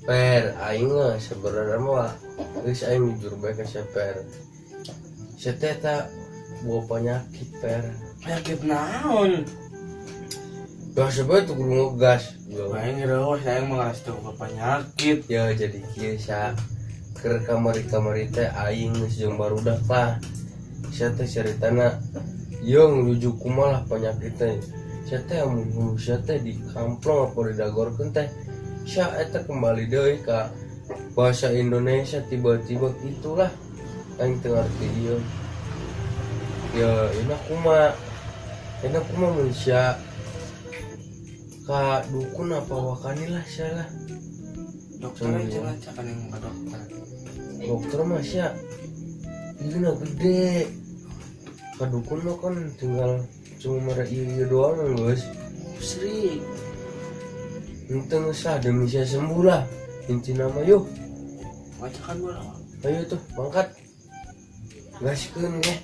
Per, aing mah sebenarnya mah geus aing jujur bae ka sia, Per. Sia teh eta bawa penyakit, Per. Penyakit naon? Gas bae tuh kudu ngegas. Aing reuwas, aing mah ngarasa teu penyakit. Ya jadi kieu sia. Keur kamari-kamari teh aing geus jeung barudak lah. Sia teh ceritana yeung nuju kumaha lah penyakitnya. Sia teh amun sia teh di kamplong apa didagorkeun teh sia eta kembali deui ka bahasa Indonesia tiba-tiba gitulah. Aing teu ngarti ieu. Ya ini kumaha? Ini kumaha mun sia ka dukun apa wakani lah sia lah. Dokter aja lah, cakan yang ke dokter. Dokter mah sia ieu gede. Ka dukun mah kan tinggal cuma mere ieu doang geus. Sri. Henteu geus lah demi sia sembuh lah. Intina mah yuk. Wacakan bola. Ayo tuh mangkat. Gaskeun ge.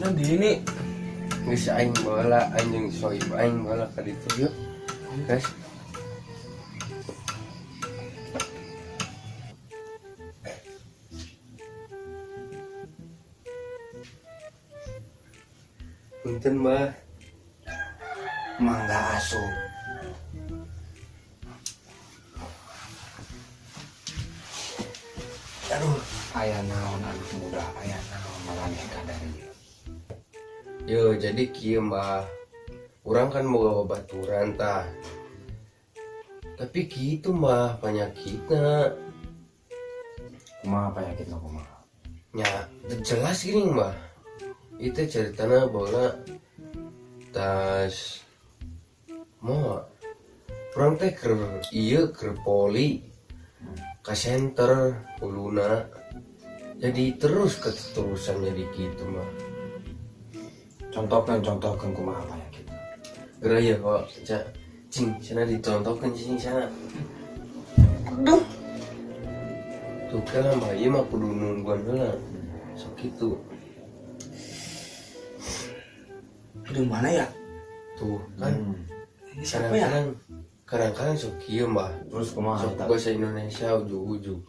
Nah di ini Geus aing baheula anjing soib aing baheula ka ditu yuk. Guys. Punten, Mbah. Mangga asup. Aduh, Aya naon anak muda, aya naon maraneh ka dieu. Yo, jadi kieu, Mbah. Urang kan boga babaturan tah. Tapi kitu, Mbah, penyakitna. Kumaha penyakitna kumaha? Nya, jelas gini, Mbah. Itu ceritana baheula tas mau urang teh keur ieu keur poli ka center huluna. Jadi terus keterusan jadi gitu mah. Contohkeun, contohkeun kumaha penyakitna. Geura ya kok, Ca. Cing, sana dicontohkeun cing sana. Aduh. Tuh kan mah ieu mah kudu nungguan heula. Sok kitu. Di mana ya? Tuh kan. Ini siapa ya? Kadang-kadang kadang-kadang sok kieu, Mbah. Terus kumaha Sok eta? bahasa Indonesia ujug-ujug.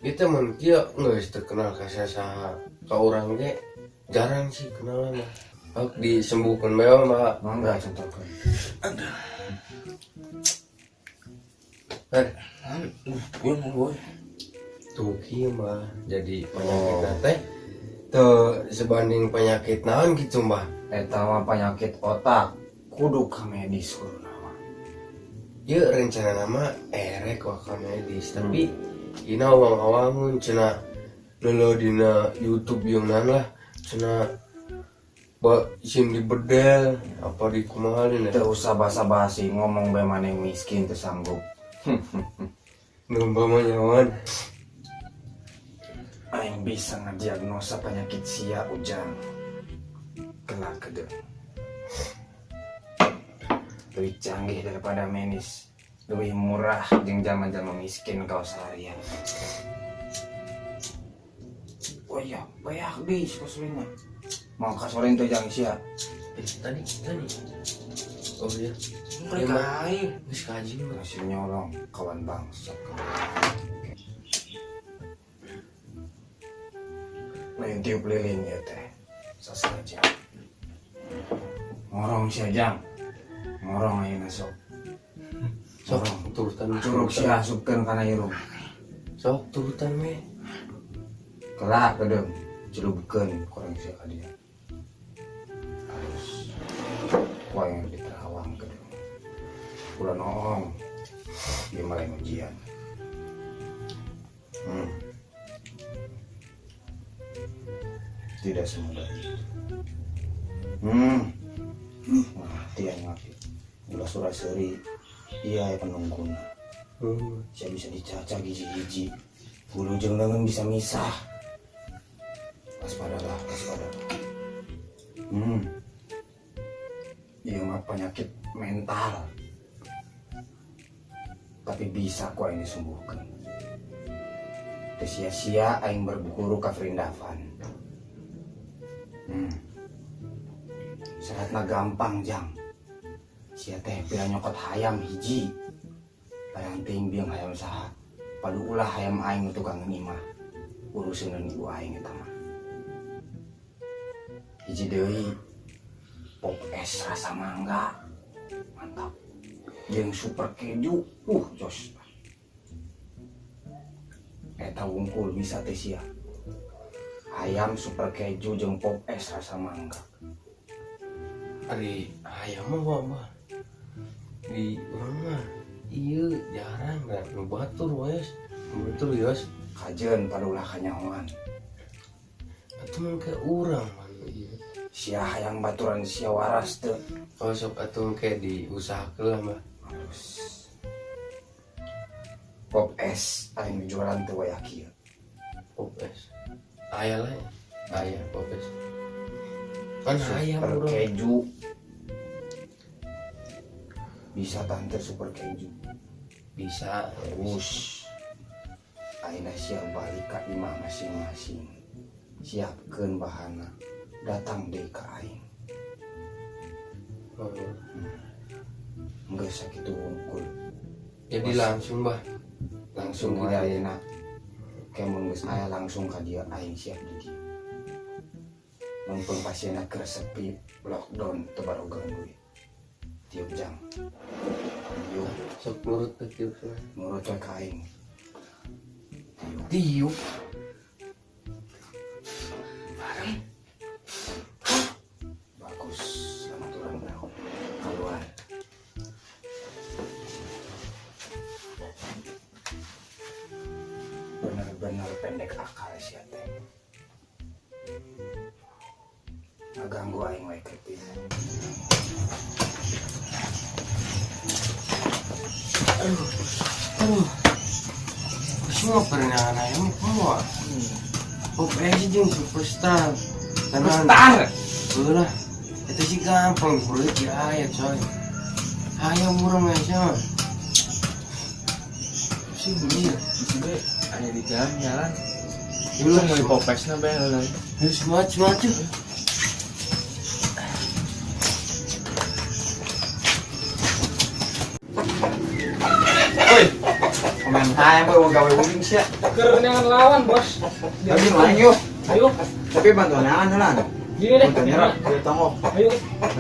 Kita mun kieu geus terkenal ka saha ka urang ge jarang sih kenalan mah. Hak disembuhkeun bae mah. Mangga contohkeun. Eh, Gue mau boy. Tuh kieu mah jadi penyakit teh teu sebanding penyakit naon gitu, Mbah. Eta mah penyakit otak, kudu ka medis kudu mah. Ieu rencana nama erek wah ka medis, tapi ina awang-awangun cenah leuleung dina YouTube jeung naon lah cenah ba isin dibedel apa di kumaha dina. Teu usah basa-basi ngomong bae maneh miskin teu sanggup. Domba mah nyawan. Aing bisa ngediagnosa penyakit sia Ujang. Kelak kedeung. Lebih canggih daripada medis, lebih murah jeung jalma-jalma miskin kau seharian. Oh iya, banyak di kasolina. Mau kasolin tuh jang sia. Tadi, tadi. Oh iya. Mereka aing. Geus kaji mah. Masih nyolong kawan bangsa. Lain tiup lilin ya teh. Sasaja. Ngorong sia jang. Ngorong ayeuna sok. Sok turutan Curug sia asupkeun kana irung. Sok turutan we. Kelak kedeung celupkeun koreng sia ka dia. Halus. Wah yang di Terawang kedeung. Ulah noong. Ieu mah lain ujian. Tidak semudah itu. Mati yang mati. Ulah surah seri. Iya ya penungguna. Saya bisa dicacah giji-giji. Bulu jeung leungeun bisa misah. Waspadalah, waspada. Iya mah penyakit mental. Tapi bisa kok ini disembuhkan. Teu sia-sia aing berguru ka Vrindavan. Syaratna gampang, Jang. Sia teh pira nyokot hayam hiji. Bayang teuing biang hayam saha. Padu ulah hayam aing nu tukang imah. Uruseun ibu aing eta mah. Hiji deui pop es rasa mangga. Mantap. Jeung super keju. Jos. Eta wungkul bisa teh sia. Ayam super keju jeung pop es rasa mangga. Ari ayam mah mah di urang mah ieu jarang kan nu batur wae, nu batur yos. Kajeun padulah kanyahoan. Atuh mun ke urang mah ieu. Sia hayang baturan sia waras teu. Oh sok atuh ke diusahakeun lah mah. Halus. Pop es aing jualan teu waya kieu. Pop es. Aya lah ya. Aya pop es. Kan hayam Super urang. keju. Bisa tante super keju. Bisa. Terus ayeuna sia balik ka imah masing-masing. Siapkeun bahana. Datang deui ka aing. Oh. Geus sakitu wungkul. Jadi langsung bah. Langsung Langsung wae gitu. Ayeuna. Ke mun geus aya langsung ka dieu aing siap di dieu. Mumpung pasienna keur sepi lockdown teu barogeun duit. Tiup jang. Tiup. Sok nurut teh tiup sana. Nurut we ka aing. Tiup. Tiup. Bareng. Bagus, selamat ulang tahun. Keluar. Benar-benar pendek akal sia teh. Ngaganggu aing wae kritis. Aduh. Aduh. Semua pernyataan ayam semua. Pop es jeung superstar. Tenang. Superstar. Ulah. Itu sih gampang bro, ya ya coy. Hayam urang aja mah. Sih beli ya. Be, aya di jalan jalan. Ulah, Lu mau popesna be lah. Harus maju-maju. Woi, komen hayam we gawe uing sia. Keur neangan lawan, Bos. Tapi main yuk. Ayo, Tapi bantuan heula. gini deh. Bantuan nyerap, dia tongok. Ayo.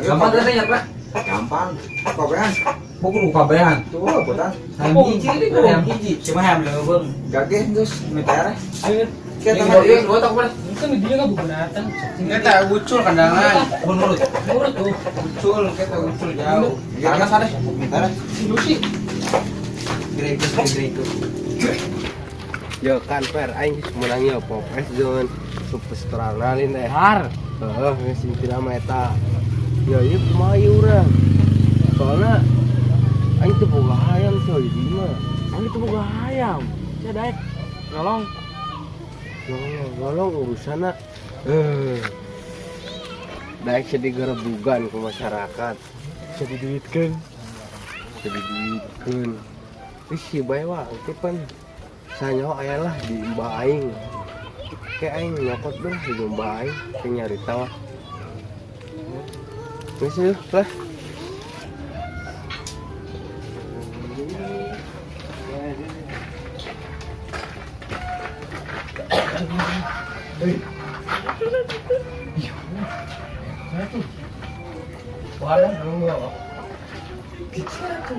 Gampang teh ya, Pak. Gampang. Kopean. Buku kabehan. Tuh, botan. Hayam hiji, hayam hiji. Cuma hayam leuweung. Gageh geus mita teh. Ayo. Kita mah Ini gua tak boleh. Itu di dia nggak bukunatan. Kita ucul kandangan. Menurut. Nurut tuh. Ucul, kita ucul jauh. Karena sana mita teh. Si Lucy. Gregus, Gregus. Yo kan per aing geus meunang yo pop es jeung superstar nalin teh. Har. Heeh, geus intina mah eta. Yo ieu kumaha ieu urang? Soalna aing teu boga hayam coy di imah. Aing teu boga hayam. Sia daek nolong. Nolong, nolong urusanna. Daek sedih gerebugan ke masyarakat. Jadi duitkeun. Jadi duitkeun. Ih si bae wa engke pan sanyawa aya lah di mbah aing. Kayak aing nyokot deh di mbah aing teu nyarita wah. Geus yeuh lah. Wadah dulu. Kecil tuh.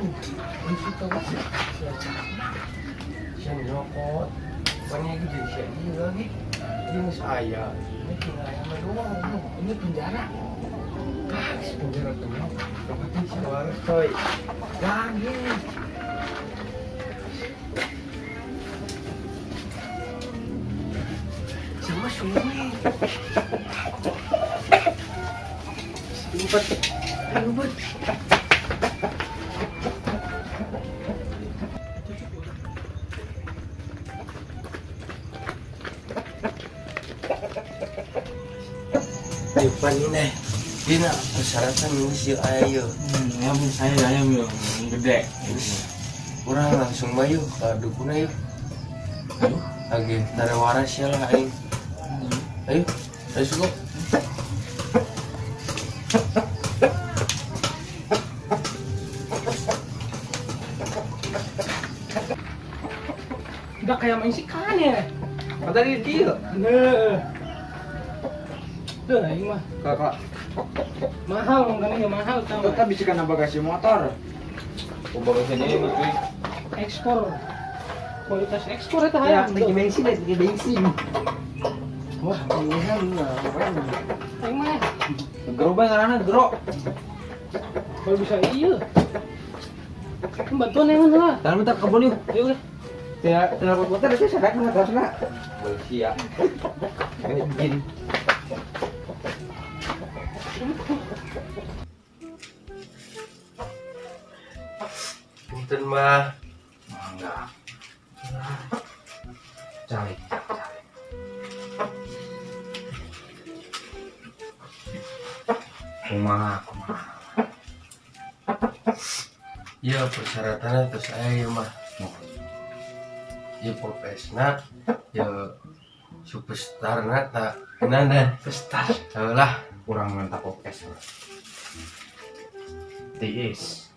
Siang nyokot. Bukannya itu jadi siang iya lagi. Ini geus aya. Ini tinggal ayam doang. Ini penjara. Ah, geus penjara penuh. Penting si waras coy. Lagi. Sama suwe. Empat. Empat. Depan ini, dina persyaratan ini si ayo. Ayam saya ayam yang gede. Kurang langsung bayu ke dukun ayo. Ayo. Oke, tara waras ya lah aing. Ayo, let's go. Hayam aing sih kan ya. Kata di dia. Heeh. Duh, aing mah Kakak, mahal mangkanya mahal tau. kita bisa kena bagasi motor. Oh, bagasinya ini cuy. Ekspor. Kualitas ekspor eta hayam. Ya, bensin, lagi bensin. Wah, Pilihan lah, aing mah Gero bae ngaranna gero. kalau bisa iya. Bantuan yang mana lah. Tangan bentar kebun yuk. Ayo deh. Tidak, tidak motor itu sadar mah terusna. Malaysia. Jin. Punten mah. Mangga. Cari, cari. Kumaha, kumaha. Iya persyaratannya terus aya ieu mah. Ieu popesna, ya superstarna tak nana. Superstar. Lah, Kurang mantap popes. Tiis.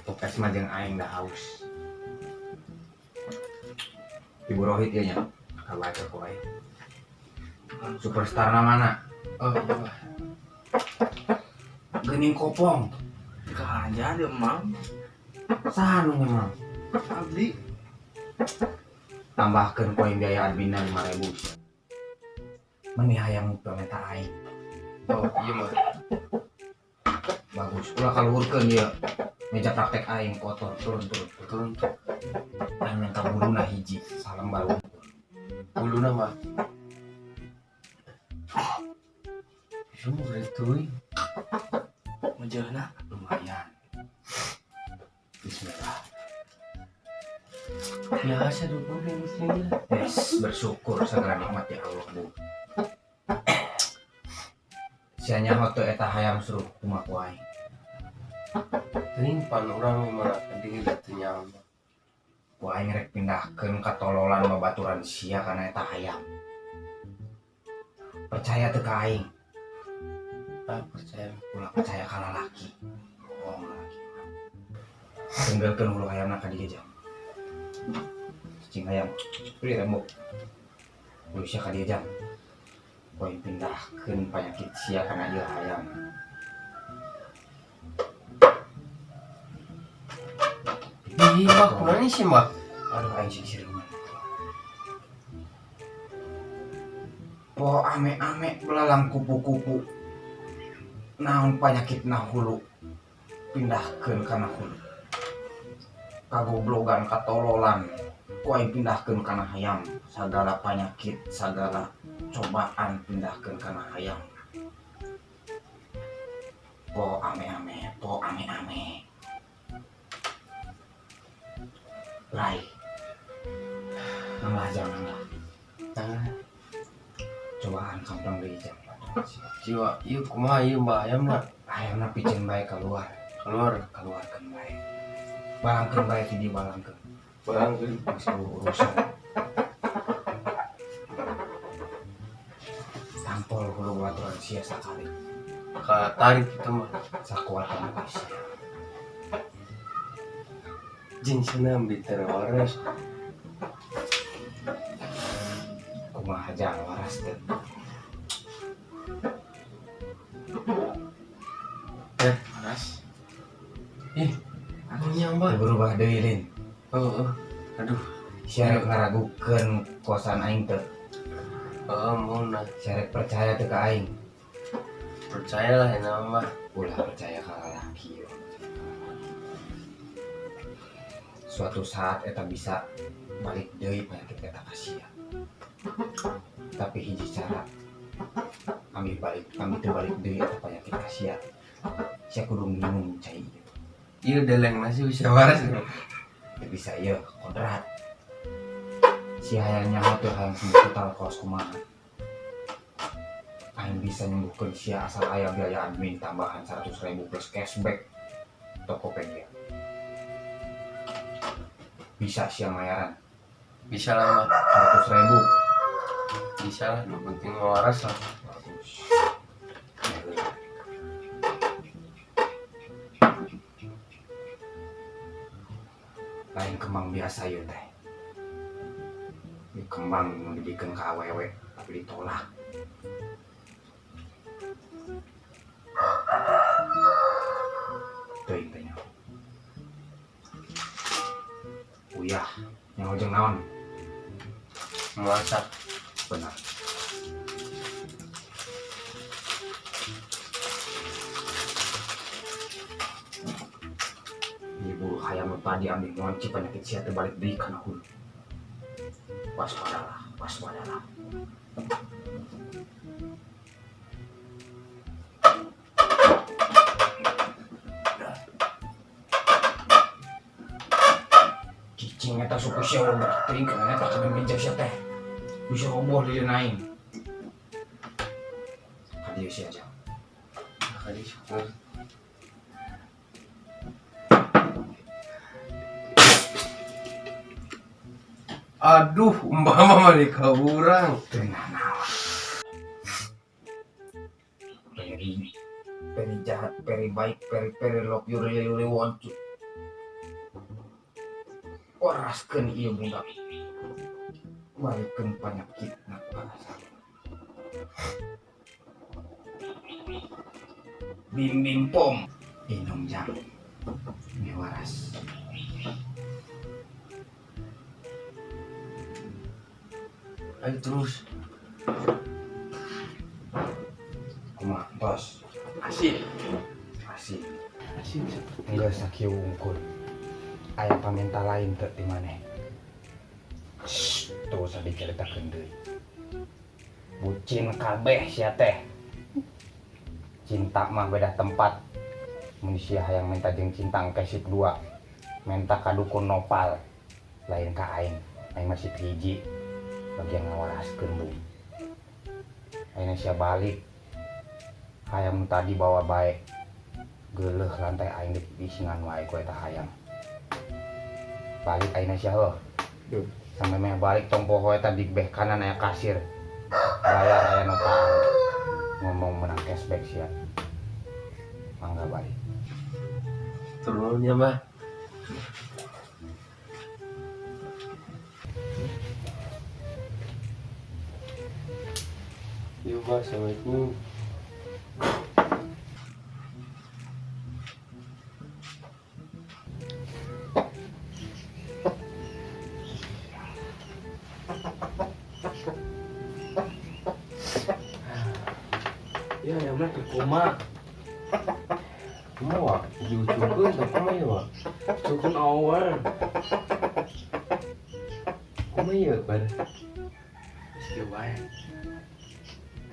Popes mah jeung aing dah haus. Ibu Rohit ieu nya. Kabaca ku aing. Superstar na mana? Oh iya mah. Geuning kopong. Kaja dia mam. Saha nu nya, Mang? Abdi. Tambahkeun poin biaya adminna 5.000. Meni hayang meta aing. Oh iya mah. Bagus. Ulah kaluhurkeun ieu. Meja praktek aing kotor, turun turun Turun. Aing minta buluna hiji, salembar. Buluna mah. Sumur itu. Mejana. Lumayan. Bismillah. Biasa dukung bismillah. Yes, bersyukur segala nikmat ya Allah, Bu. Sia nyaho teu eta hayam suruh kumaha ku aing. Teuing pan urang mah deui teu nyaho. Ku aing rek pindahkeun katololan babaturan sia kana eta hayam. Percaya teu ka aing? Ah, percaya. Ulah percaya ka lalaki. Bohong lalaki. Tenggelkeun hulu hayamna ka dieu jam. Cicing hayam. Beli tembok. Hulu sia ka dieu jam. Ku aing pindahkeun panyakit sia kana ieu hayam. Ih, mah kumaha sih mah? Aduh aing sing sireuman. Po ame-ame belalang kupu-kupu. Naon panyakitna hulu pindahkeun kana hulu. Kagoblogan katololan ku aing pindahkeun kana hayam. Sagala panyakit, sagala cobaan pindahkeun kana hayam. Po ame-ame, po ame-ame. Rai. Nanglah jangan nanglah. Nanglah. Cobaan kamplang deui jam. Jiwa ieu kumaha ieu mbah hayamna? Hayamna piceun bae keluar. Keluar, keluarkeun bae. Balangkeun bae ti dieu balangkeun. Balangkeun geus urusan. Tampol hulu baturan sia sakali. Katarik kitu mah. Sakuat tenaga sia. Jing cenah ambil waras. Kumaha jang waras teh? Waras. Ih, anu mbah. Berubah deui lin. Heeh. Aduh, sia rek ngaragukeun kosan aing teh. Heeh, mun nah. Sia rek percaya teh ka aing. Percayalah ya mah. Ulah percaya ka lalaki. Suatu saat eta bisa balik deui penyakit eta ka sia. Tapi hiji cara ambil balik, ambil teu balik deui eta penyakit ka sia. Sia kudu minum cai ieu. Ieu deleng nasi bisa waras. Teu bisa ieu kodrat. Si hayang nyaho teu hayang sembuh total kaos kumaha. Aing bisa nyembuhkeun sia asal aya biaya admin tambahan 100.000 plus cashback Tokopedia. Bisa sia mayaran? Bisa lah mah. 100.000. Bisa lah, nu penting waras lah. Bagus. Lain kembang biasa ieu teh. Ieu kembang nu dibikeun ka awewe tapi ditolak. Teuing teh nya. Uyah, yang ujung naon? Masak. Benar. Ibu hayam tadi ambil ngonci penyakit sia teh balik deui kana hulu. Waspadalah, waspadalah. Cicing eta suku sia ulah teuing kana eta kana meja sia teh. Bisa roboh di aing. Ka dieu sia jang. Ka dieu syukur. Aduh, umpama mah di ka urang. Teu nanaon. Peri, peri jahat, peri baik, peri peri love you really really want you. Waraskeun ieu budak. Balikeun panyakitna bahasa. Bim bim pom. Minum jang. Ini waras. Ayo terus. Kumaha tos? Asin. Asin. Asin. Enggak sakieu unggul. Aya paminta lain teu di maneh. Shh, teu usah dicaritakeun deui. Bucin kabeh sia teh. Cinta mah beda tempat. Mun sia hayang minta jeung cinta engke sip 2. Menta ka dukun nopal. Lain ka aing. Aing mah sip hiji. Bagian ngawaraskeun bung. Ayeuna sia balik. Hayam nu tadi bawa bae. Geuleuh lantai aing dipisingan wae ku eta hayam. Balik ayeuna sia heuh. Duh. Sampai meh balik tong poho eta di beh kanan aya kasir. Bayar aya notaan. Ngomong menang cashback sia. Mangga balik. Turunnya mah. Yuk, Pak, assalamualaikum. Ya, ya mah kumaha? Kumaha, Wak? Diucupkeun tah kumaha ieu, Wak? Cukun over. Kumaha ieu, Bar? Geus kieu wae.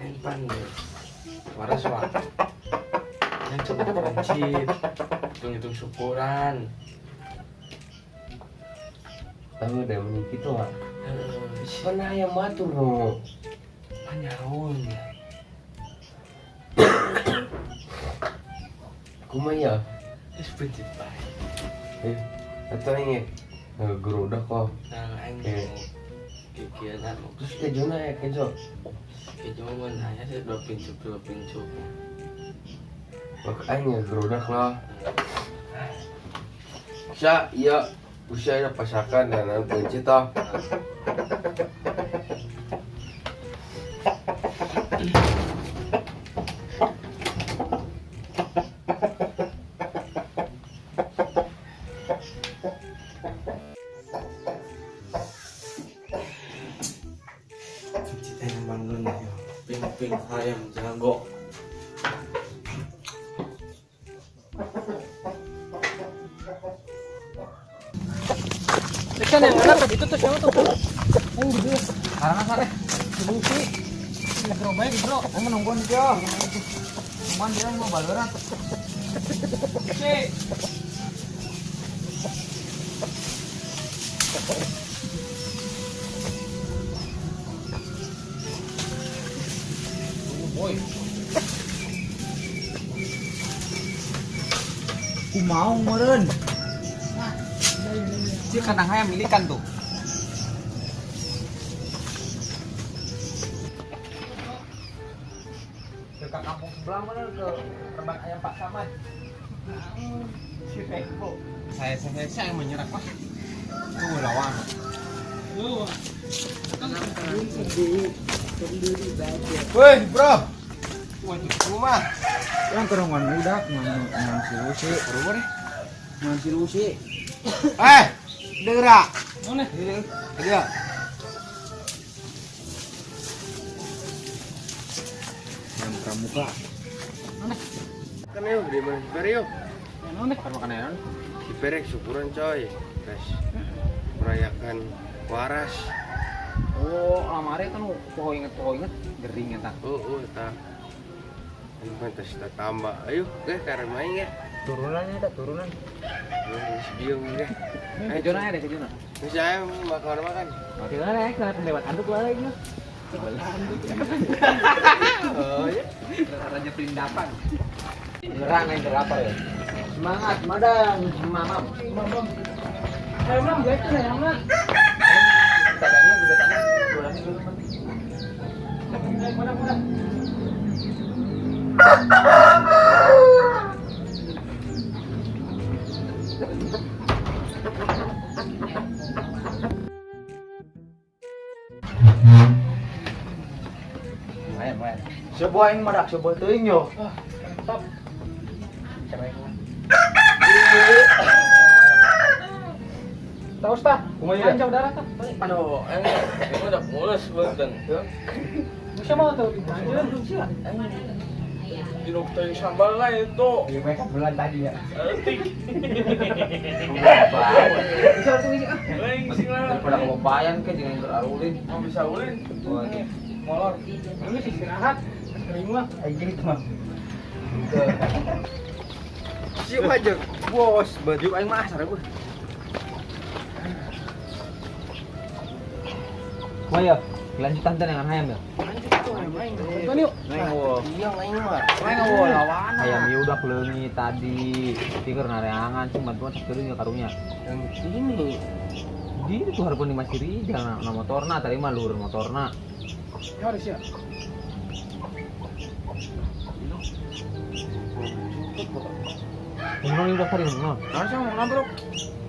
Aing pan geus. Waras, Wak. Yang coba prinsip. Hitung-hitung syukuran. Tahu deh mending kitu, Wak. Heeh. Pan hayam batur nu. Panyaun. Kumaha ya? Geus prinsip bae. Atau ini gerudak kok. Nah, aing mau kikieunan. Terus kejona ya kejo. Kejo mah nanya sih 2 pincu, 2 pincu. Maka aing gerudak lah. Sya, iya, usia ya pasakan dan nanti cita. Cita yang bangun ya, ping-ping ayam jago. Ikan yang mana tadi itu tuh siapa tuh? Oh, gitu. Karena sare. Bungsi. Bro, baik, bro. Aing nungguan dia. Nungguan dia mau baloran. Oke. Boy. Kumaha meureun? Dia kandang hayam milikan tuh. Ke kampung sebelah mana ke tempat ayam Pak Samad. Si Reko. Saya yang menyerah Pak. Tuh lawan. Woi, bro. Waduh, rumah. Yang kerungan budak ngan si Lucy. Rumah deh. Ngan si Lucy. Eh, deura. Mana? Dia. Yang pramuka. Mana? Kan yuk, di mana si Pere yuk? Mana? Makan makan. Si Pere syukuran coy. Guys. Merayakan waras. Oh, lamare kan poho inget gering eta. Oh, eta. Ini pantas kita tambah. Ayo, ge karena main ge. Turunannya ada turunan. Diam ge. Ayo jona ada ke jona. Bisa ayo makan-makan. Gimana ya, kenapa lewat anduk lagi? Oh ya. Raja perindapan. Beneran yang berapa ya? Semangat, madam, mamam. Mamam. Ayo mam, gue itu ya, mam. Tadangnya udah tanah, jualannya dulu. Mana mana. Lumayan. Sebuah yang madak, sebuah teuing yo. Mantap. Siapa yang ngomong? Tahu tah? Kumaha Jauh darah tah. Aduh, ini udah mulus benten. Bisa mau tuh anjir belum sih. Di dokter sambal lah itu. Di mereka bulan tadi ya. Etik. Bisa langsung isi ah. Lain sih lah. Daripada kebayan ke jangan terarulin. Mau bisa ulin. Molor. Ini sih istirahat. Kering mah. Aing gitu mah. Siap aja, bos. Baju aing mah asar gua. Wah ya, lanjutan teh dengan hayam ya. Lanjut tuh main. Nonton yuk. Iya, aing mah. Aing wo lawan. Hayam ieu udah leungit tadi. Pikir nareangan cuma bantuan sakedeung ya karunya. Yang ini. Di itu hareupeun di Masjid Rijal na motorna tadi mah luhur motorna. Ya harus ya. Ngomong udah tadi ngomong. Harusnya ngomong bro.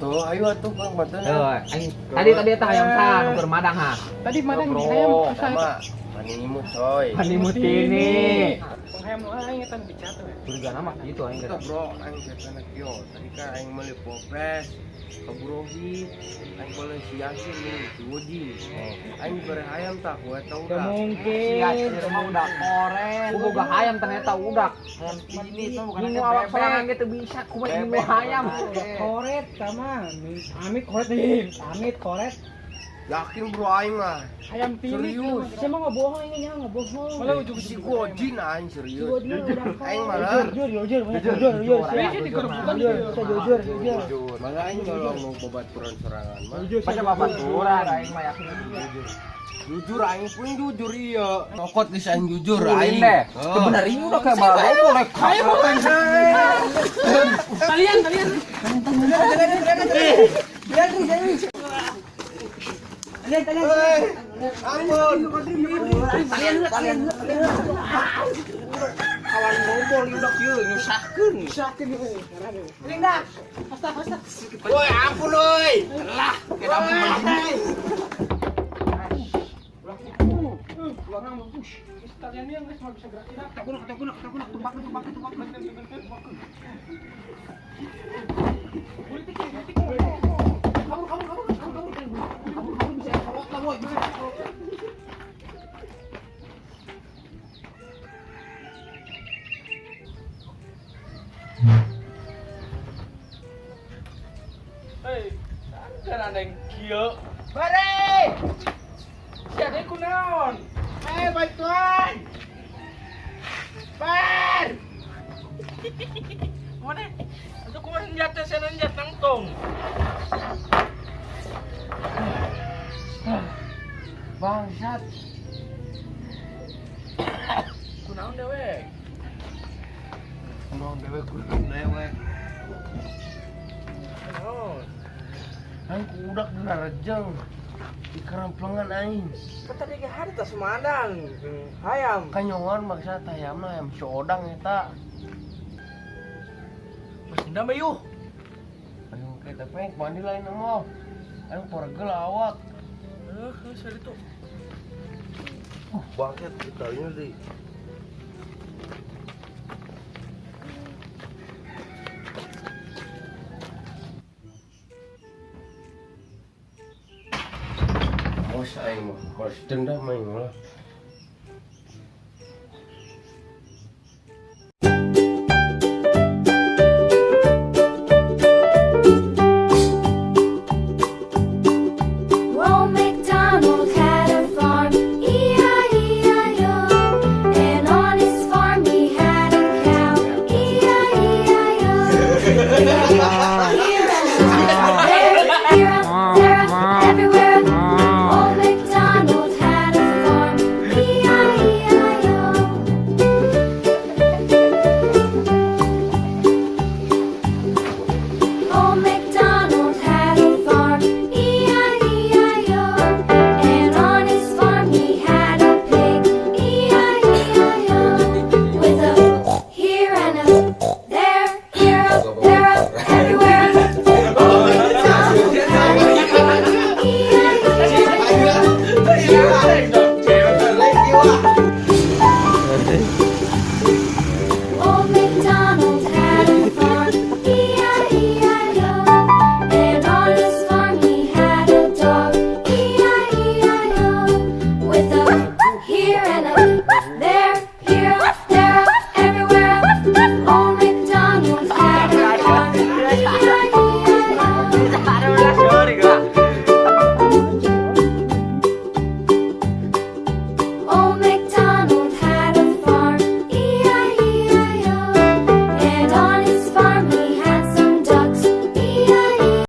Tuh, ayo atuh Bang bantuan. Aing tadi eta hayam sa nu keur madang ha. Tadi madang di hayam sama. Panimut coy. Panimut ini. Penghayam nu aing eta bicara tuh. Curiga nama gitu aing Itu bro, aing ceritana kieu. Tadi kan aing meuli popes ka Burohi, aing boleh si Yasin nih, si Woji. Aing bere hayam tah ku eta Teu udah. mungkin. mah udah koren. Ku boga hayam ternyata udak. Ini tuh bukan Ngingu awak sorangan ge teu bisa kumaha ngingu hayam. Koret sama amit koret nih. Amit koret. Yakin bro aing mah. Hayam tini. Serius. Saya mah nggak bohong ini nya nggak bohong. Malah ujung Si Gojin aing serius. Aing malah Jujur, jujur, jujur, jujur, jujur, jujur, jujur. Malah aing kalau mau babaturan sorangan mah. Pada babaturan aing mah yakin Jujur aing pun jujur iya. Tokot geus aing jujur aing aing. deh. Bener ini udah kayak barobo lek. Kalian, kalian. Ampun. Kalian kawan ngobrol udah kieu nyusahkeun. Woi, ampun oi. Lah, kita ampun. Kalian yang guys mau bisa gerakin. Tumbak. Kabur. Bisa kolot lah, boy. Hei, kan ada yang kieu. Bare! Si ada kunaon? Bantuan! Bar! Mana? Aduh, kumaha senjata saya senjata tangtung. Bangsat. Kunaon dewek? Kunaon dewek, kunaon dewek. Kunaon? Aing ku udak dina rejeng. Di keramplengan aing. Kan tadi ge hari tas Sumedang. Hayam. Kanyongan maksa tah hayamna hayam si odang eta. Pas dendam bae yuh. Ayo ke tapi aing mandi lain mah. Aing porgel awak. Heuh, sari tuh. Bangket kitanya di. Awas aing mah, harus dendam aing lah.